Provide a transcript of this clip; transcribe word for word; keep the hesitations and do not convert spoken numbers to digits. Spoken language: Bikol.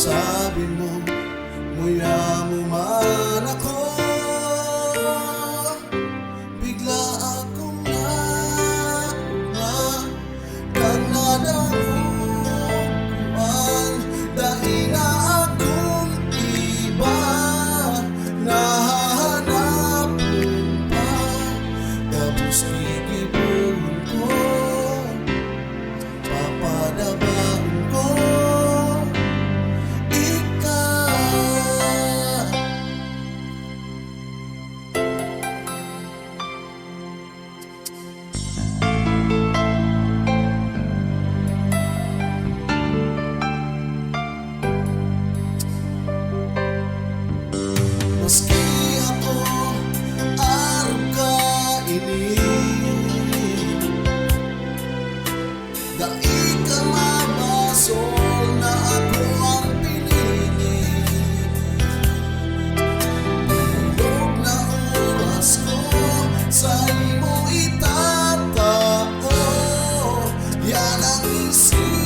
Sabi mo, muya mo man ako. Bigla akong nakuha, kan nadangog ko an dai na akong iba. Nahahanap mo pa, gabos gigibohon ko, papadabaon ko ika. Maski ako arog kaini, dai ka mabasol na ako ang pinili. Bilog na oras ko saimo itatao. Yan ang isip